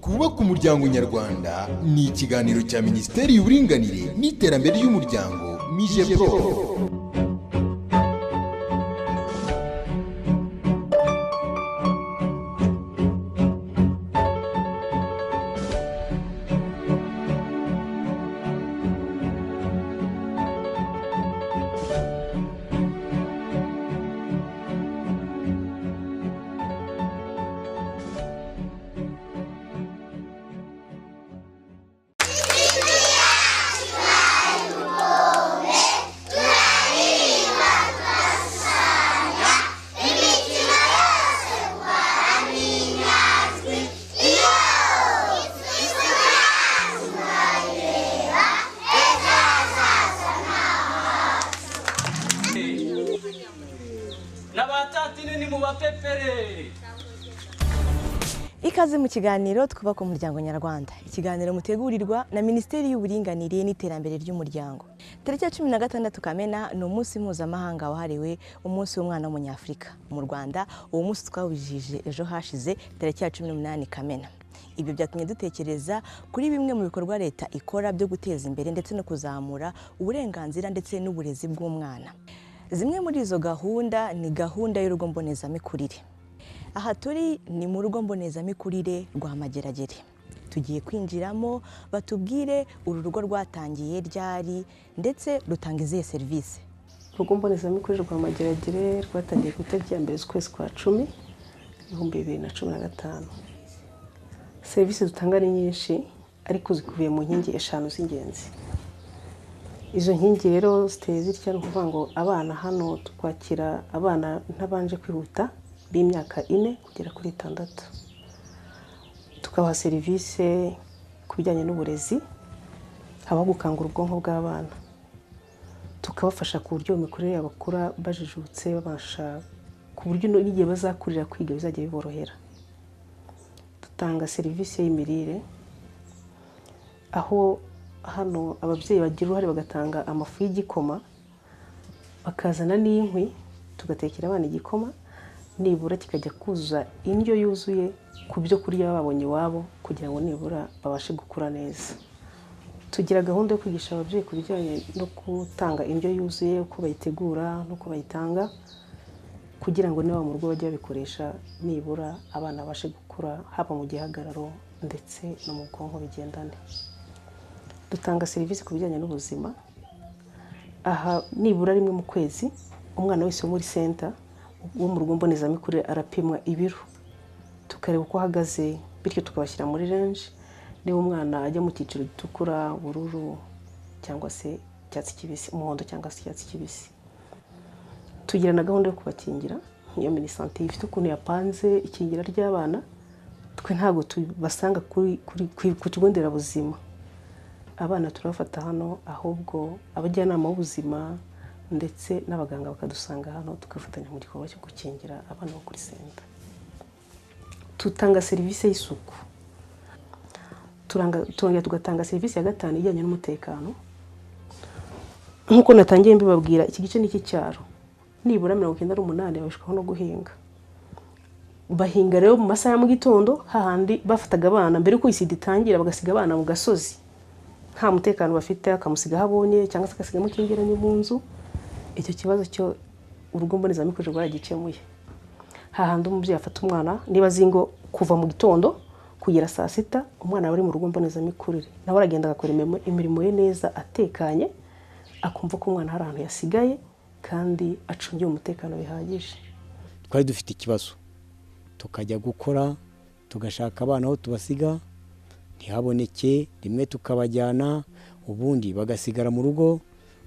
Twubake Umuryango Nyarwanda ni ikiganiro cya Minisiteri y'Uburinganire n'Iterambere ry'Umuryango, MIGEPRO. Ikaze mu kiganiro Twubaka Umuryango Nyarwanda, ikiganiro mutegurirwa na Minisiteri y'Uburinganire n'Iterambere ry'Umuryango. Tariki ya 16 Kamena ni umunsi mpuzamahanga wahariwe umunsi w'umwana w'Umunyafurika. Mu Rwanda uwo munsi twawijije ejo hashize tariki ya 18 Kamena. Ibyo byatumye dutekereza kuri bimwe mu bikorwa leta ikora byo guteza imbere ndetse no kuzamura uburenganzira ndetse n'uburezi bw'umwana. Zimwe muri izo gahunda ni gahunda y'urugo mbonezamikurire. Aha turi ni mu rugo mbonezamikurire rwa Mageragere. Tugiye kwinjiramo batubwire uru rugo rwatangiye ryari ndetse rutanga izihe serivisi. Urugo mbonezamikurire rwa Mageragere rwatangiye ku itariki ya 1 z'ukwezi kwa 10 2015. Serivisi dutanga ni nyinshi ariko zikubiye mu nkingi 5 z'ingenzi. Izo nkingi rero ziteye zitya, ni ukuvuga ngo abana hano twakira abana ntabanje kwihuta b'imyaka 4 kugera kuri 6. Tukabaha serivisi ku bijyanye n'uburezi, haba gukangura ubwonko bw'abana, tukabafasha ku buryo imikurire yabo bakura bajijutse, babasha ku buryo n'igihe bazakurira kwiga bizajya biborohera. Dutanga serivisi y'imirire, aho hano ababyeyi bagira uruhare bagatanga amafu y'igikoma, bakazana n'inkwi, tugatekera abana igikoma nibura kikajya kuzuza indyo yuzuye ku byo kurya babonye iwabo, kugira ngo nibura babashe gukura neza. Tugira gahunda yo kwigisha ababyeyi ku bijyanye no gutanga indyo yuzuye, uko bayitegura n'uko bayitanga, kugira ngo niba mu rugo bajye babikoresha nibura abana babashe gukura haba mu gihagararo ndetse no mu bwonko bigendane. Dutanga serivisi ku bijyanye n'ubuzima, aha nibura rimwe mu kwezi umwana wese wo muri center wo mu rugo mbonezamikurire arapimwa ibiro, tukareba uko ahagaze, bityo tukabashyira muri range niba umwana ajya mu cyiciro gitukura, ubururu cyangwa se icyatsi kibisi, umuhondo cyangwa se icyatsi kibisi. Tugira na gahunda yo kubakingira, iyo Minisante ifite ukuntu yapanze ikingira ry'abana, twe ntabwo tubasanga ku kigo nderabuzima. Abana turabafata hano, ahubwo abajyanama b'ubuzima ndetse n'abaganga bakadusanga hano, tugafatanya mu gikorwa cyo gukingira abana bo kuri senta. Tutanga serivisi y'isuku, turongera tugatanga serivisi ya 5 ijyanye n'umutekano. Nk'uko natangiye mbibabwira, iki gice ni icy'icyaro, nibura 98 babishwaho no guhinga. Bahinga rero mu masaha ya mu gitondo, hahandi bafataga abana mbere yuko isida itangira, bagasiga abana mu gasozi nta mutekano bafite, akamusiga ahabonye cyangwa se agasiga mukingiranye mu nzu. Icyo kibazo cyo urugo mbonezamikurire rwaragikemuye. Hahandi umubyeyi afata umwana niba azi ngo kuva mu gitondo kugera saa 6 umwana ari mu rugo mbonezamikurire, nawe aragenda agakora imirimo ye neza atekanye, akumva ko umwana hari ahantu yasigaye kandi acungiwe umutekano bihagije. Twari dufite ikibazo, tukajya gukora tugashaka abana aho tubasiga ntihaboneke, rimwe tukabajyana ubundi bagasigara mu rugo,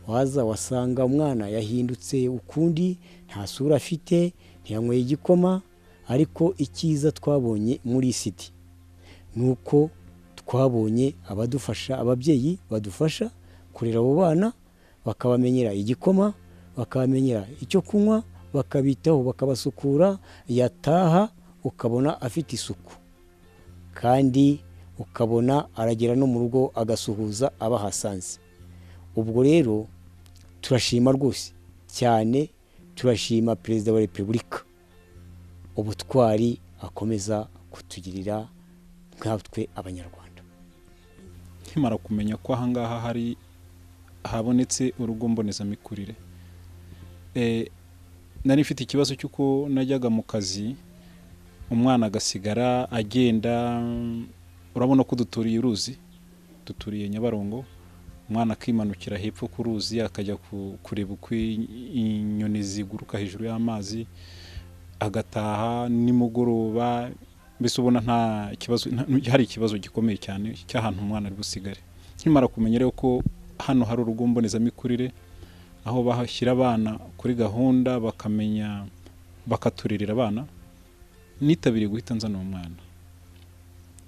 waza wasanga umwana yahindutse ukundi, nta sura afite, ntiyanyweye igikoma. Ariko icyiza twabonye muri city nuko twabonye abadufasha, ababyeyi badufasha kurera abo bana, bakabamenyera igikoma, bakabamenyera icyo kunywa, bakabitaho, bakabasukura, yataha ukabona afite isuku, kandi ukabona aragera no mu rugo agasuhuza abahasanze. Ubwo rero turashima rwose cyane, turashima Perezida wa Repubulika ubutwari akomeza kutugirira Nkatwe Abanyarwanda, Nkimara kumenya ko ahangaha hari habonetse urugo mbonezamikurire, nari mfite ikibazo cy'uko najyaga mu kazi, umwana agasigara agenda. Urabona ko duturiye uruzi, duturiye Nyabarongo. Umwana akimanukira hepfo ku ruzi, akajya kureba uko inyoni ziguruka hejuru y'amazi, agataha nimugoroba. Mbese ubona nta kibazo, hari ikibazo gikomeye cyane cy'ahantu umwana ari busigare. Nkimara kumenya rero ko hano hari urugo mbonezamikurire, aho bahashyira abana kuri gahunda, bakamenya bakaturirira abana, nitabiriye guhita nzana uwo mwana,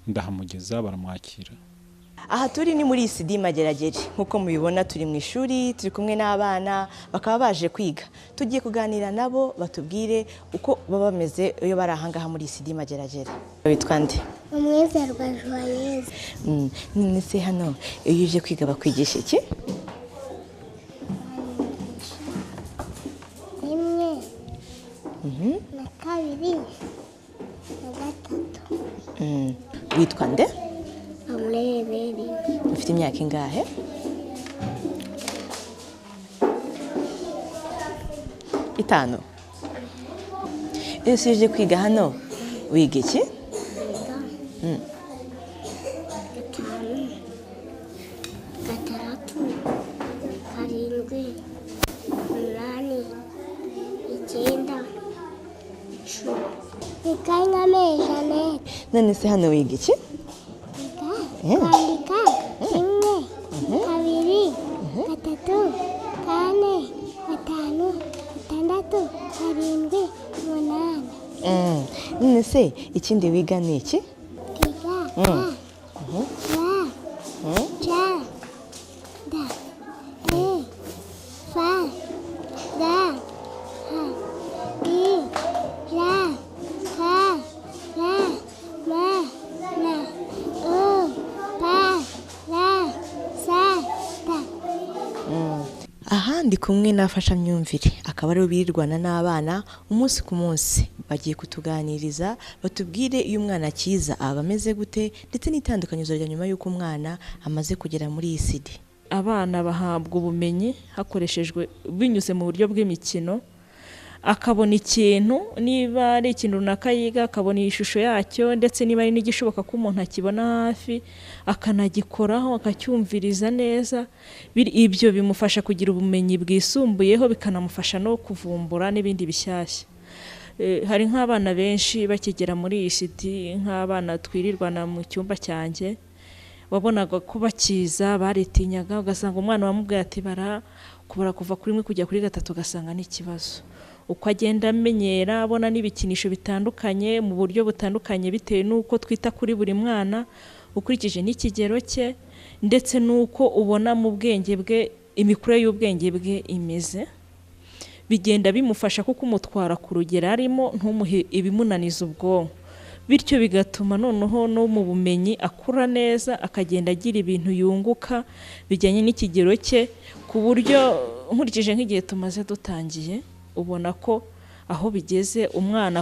ndahamugeza, baramwakira. Aha turi ni muri ECD Mageragere. Nk'uko mubibona, turi mu ishuri, turi kumwe n'abana, bakaba baje kwiga. Tugiye kuganira nabo batubwire uko baba bameze iyo bari ahangaha muri ECD Mageragere. Witwa nde? Umwizerwa Joyeuse. None se hano iyo uje kwiga bakwigisha iki? 1 na 2 na 3. Witwa nde? Amurebere. Ufite imyaka ingahe? 5. Iyo uje kwiga hano wiga iki? 5, 6, 7, 8, 9, 10. Ni Kanyame Jeannette. None se hano wiga iki? Kwandika 1, 2, 3, 4, 5, 6, 7, 8. None se ikindi wiga ni iki? Kwiga A, B, C, D, E, F, G, H, I, J, K, L, M, N, O, P, R, S, T. Aha ndi kumwe n'abafashamyumvire, akaba aribo birirwana n'abana umunsi ku munsi. Bagiye kutuganiriza batubwire iyo umwana akiza aba ameze gute, ndetse n'itandukanyirizo rya nyuma y'uko umwana amaze kugera muri ECD. Abana bahabwa ubumenyi hakoreshejwe binyuze mu buryo bw'imikino. Akabona ikintu, niba ari ikintu runaka yiga, akabona ishusho yacyo, ndetse niba ari n'igishoboka ko umuntu akibona hafi, akanagikoraho, akacyumviriza neza. Ibyo bimufasha kugira ubumenyi bwisumbuyeho, bikanamufasha no kuvumbura n'ibindi bishyashya. Hari nk'abana benshi bakigera muri ECD, nk'abana twirirwana mu cyumba cyanjye, wabonaga ko bakiza baritinyaga, ugasanga umwana wamubwiye ati bara kubara kuva kuri 1 kujya kuri 3, ugasanga ni ikibazo. Uko agenda amenyera, abona n'ibikinisho bitandukanye mu buryo butandukanye, bitewe n'uko twita kuri buri mwana ukurikije n'ikigero cye, ndetse n'uko ubona mu bwenge bwe, imikurire y'ubwenge bwe imeze, bigenda bimufasha kuko umutwara ku rugero arimo, ntumuhe ibimunaniza ubwonko, bityo bigatuma noneho no mu bumenyi akura neza, akagenda agira ibintu yunguka bijyanye n'ikigero cye, ku buryo nkurikije nk'igihe tumaze dutangiye, ubona ko aho bigeze umwana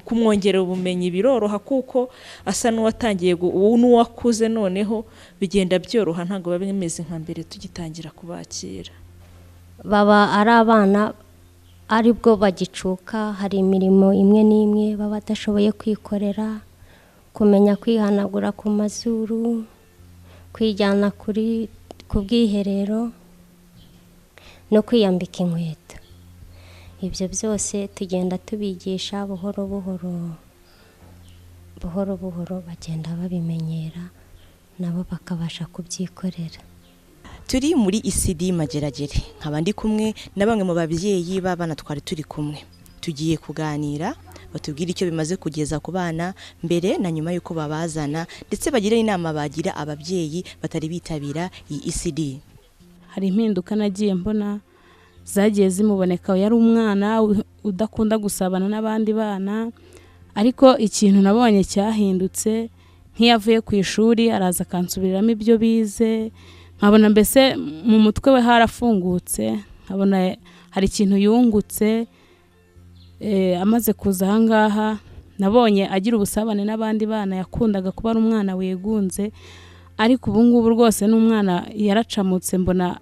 kumwongerera ubumenyi biroroha, kuko asa n'uwatangiye n'uwakuze, noneho bigenda byoroha, ntabwo biba bimeze nka mbere tugitangira kubakira. Baba ari abana aribwo bagicuka, hari imirimo imwe n'imwe baba badashoboye kwikorera, kumenya kwihanagura ku mazuru, kwijyana ku bwiherero no kwiyambika inkweto. Ibyo byose tugenda tubigisha buhoro buhoro, buhoro buhoro bagenda babimenyera, nabo bakabasha kubyikorera. Turi muri ECD Mageragere, nkaba ndi kumwe na bamwe mu babyeyi b'abana twari turi kumwe. Tugiye kuganira batubwire icyo bimaze kugeza ku bana mbere na nyuma y'uko babazana, ndetse bagire inama bagira ababyeyi batari bitabira iyi ECD. Hari impinduka nagiye mbona zagiye zimuboneka. Yari umwana udakunda gusabana n'abandi bana, ariko ikintu nabonye cyahindutse, nk'iyo avuye ku ishuri araza akansubiriramo ibyo bize, nkabona mbese mu mutwe we harafungutse, nkabona hari ikintu yungutse. Amaze kuza ahangaha Nabonye agira ubusabane n'abandi bana, yakundaga kuba ari umwana wigunze, ariko ubu ngubu rwose n'umwana yaracamutse, mbona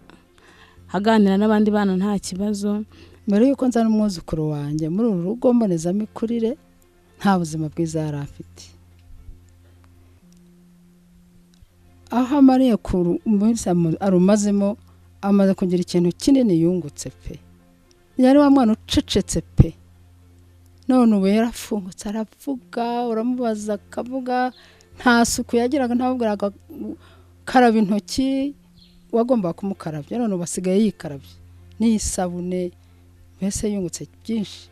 aganira n'abandi bana nta kibazo. Mbere y'uko nzana umwuzukuru wanjye muri uru rugo mbonezamikurire, nta buzima bwiza yari afite. Aho amariye arumazemo, amaze kugira ikintu kinini yungutse pe. Yari wa mwana ucecetse pe, none ubu yarafungutse aravuga, uramubaza akavuga, nta suku yagiraga, ntabwo karaba intoki, wagombaga kumukarabya, none ubu asigaye yikarabye n'isabune, mbese yungutse byinshi.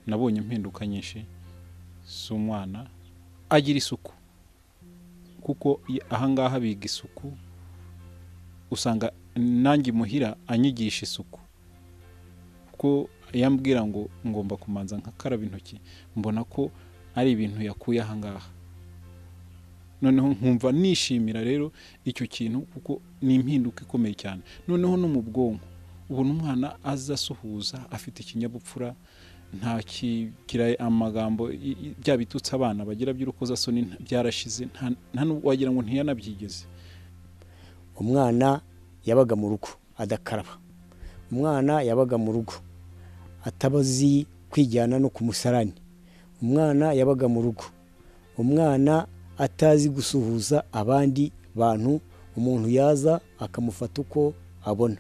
Nabonye impinduka nyinshi z'umwana, agira isuku, kuko ahangaha biga isuku, usanga nanjye muhira anyigisha isuku, kuko yambwira ngo ngomba kumanza nkakaraba intoki, mbona ko ari ibintu yakuye ahangaha. Noneho nkumva nishimira rero icyo kintu, kuko ni impinduka ikomeye cyane. Noneho no mu bwonko ubona umwana aza asuhuza afite ikinyabupfura, nta kigira amagambo bya bitutse abana bagira by'urukozasoni byarashize, nta wagira ngo ntiyanabyigeze. Umwana yabaga mu rugo adakaraba, umwana yabaga mu rugo atabazi kwijyana no ku musarani, umwana yabaga mu rugo, umwana atazi gusuhuza abandi bantu, umuntu yaza akamufata uko abona.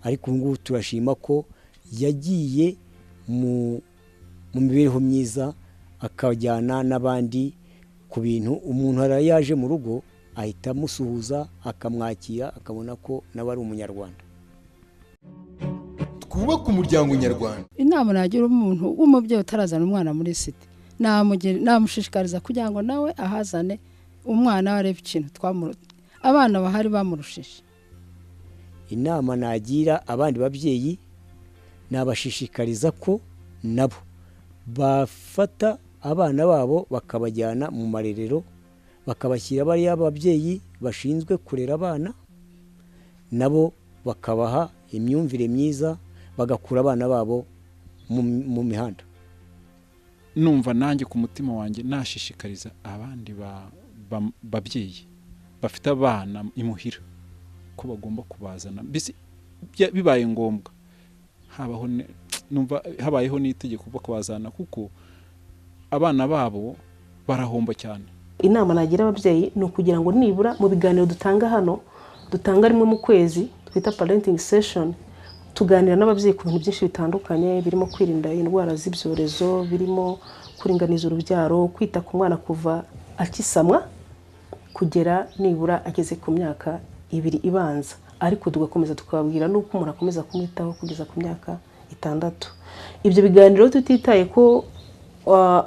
Ariko ubu ngubu turashima ko yagiye mu mibereho myiza, akajyana n'abandi ku bintu. Umuntu yaje mu rugo ahita amusuhuza, akamwakira, akabona ko nawe ari umunyarwanda. Twubake umuryango nyarwanda. Inama nagira umuntu w'umubyeyi utarazana umwana muri site, namushishikariza kugira ngo nawe ahazane umwana we, arebe ikintu abana bahari bamurushije. Inama nagira abandi babyeyi, nabashishikariza ko nabo bafata abana babo bakabajyana mu marerero, bakabashyira bariya ababyeyi bashinzwe kurera abana, nabo bakabaha imyumvire myiza, bagakura abana babo mu mihanda. Numva nanjye ku mutima wanjye nashishikariza abandi babyeyi bafite abana imuhira ko bagomba kubazana, mbese bibaye ngombwa habaho numva habayeho n'itegeko bwo kubazana, kuko abana babo barahomba cyane. Inama nagira ababyeyi ni ukugira ngo nibura mu biganiro dutanga hano, dutanga rimwe mu kwezi twita parenting session, tuganira n'ababyeyi ku bintu byinshi bitandukanye, birimo kwirinda indwara z'ibyorezo, birimo kuringaniza urubyaro, kwita ku mwana kuva akisamwa kugera nibura ageze ku myaka 2 ibanza, ariko tugakomeza tukababwira n'uko umuntu akomeza kumwitaho kugeza ku myaka 6. Ibyo biganiro tutitaye ko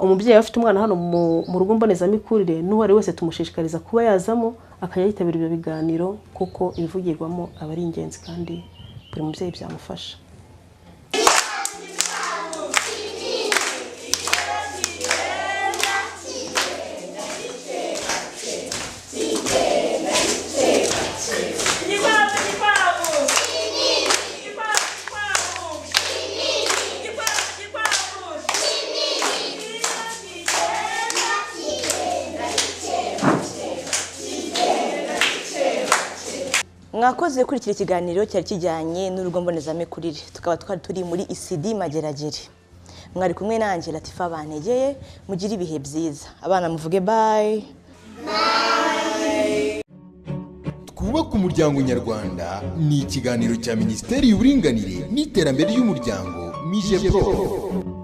umubyeyi afite umwana hano mu rugo mbonezamikurire, n'uwo ari wese tumushishikariza kuba yazamo akajya yitabira ibyo biganiro, kuko ibivugirwamo aba ari ingenzi kandi buri mubyeyi byamufasha. Mwakoze kurikira ikiganiro cyari kijyanye n'urugo mbonezamikurire, tukaba twari turi muri ECD Mageragere. Mwari kumwe nanjye Latifa Bantegeye, mugire ibihe byiza. Abana muvuge bye. Twubake umuryango nyarwanda ni ikiganiro cya Minisiteri y'Uburinganire n'Iterambere ry'Umuryango MIGEPRO.